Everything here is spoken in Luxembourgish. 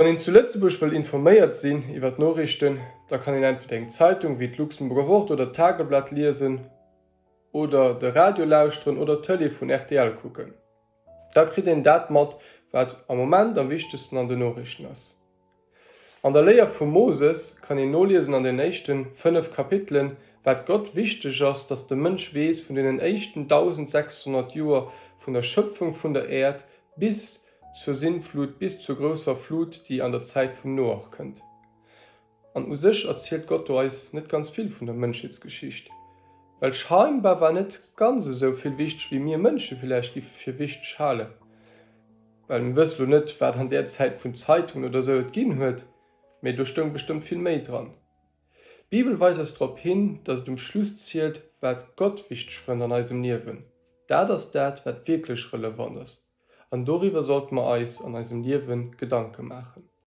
Wann een zu Lëtzebuerg wëll informéiert sinn iwwer d'Noriichten, da kann een entweder eng Zeitung wéi d'Luxemburger Wort oder d'Tageblatt liesen oder de Radio lauschteren oder d'Tëlee vun rtl kucken. Da kritt een dat mat, wat am Moment am wichtegsten an den Noriichten ass. An der Léier vum Moses kann een noliesen an den éischten 5 Kapitelen, wat Gott wichteg ass, dass de Mënsch weess vun deenen éischten 1600 Joer vun der Schëpfung vun der Äerd bis zur Sintflut, bis zur grousser Flut, déi an der Zäit vum Noach kënnt. An u sech erzielt Gott do eis net ganz vill vun der Mënschheetsgeschicht, well scheinbar war net ganz esou vill wichteg, wéi mir Mënsche villäicht giffe fir wichteg halen, well mir wësse lo net, wat an där Zäit vun Zeitungen oder esou et ginn huet, mee do stoung bestëmmt vill méi dran. D'Bibel weist eis drop hin, dass et um Schluss zielt, wat Gott wichteg fënnt an eisem Liewen. Dat ass dat, wat wierklech relevant ass, an doriwwer sollte mer eis an eisem Liewe Gedanke maachen.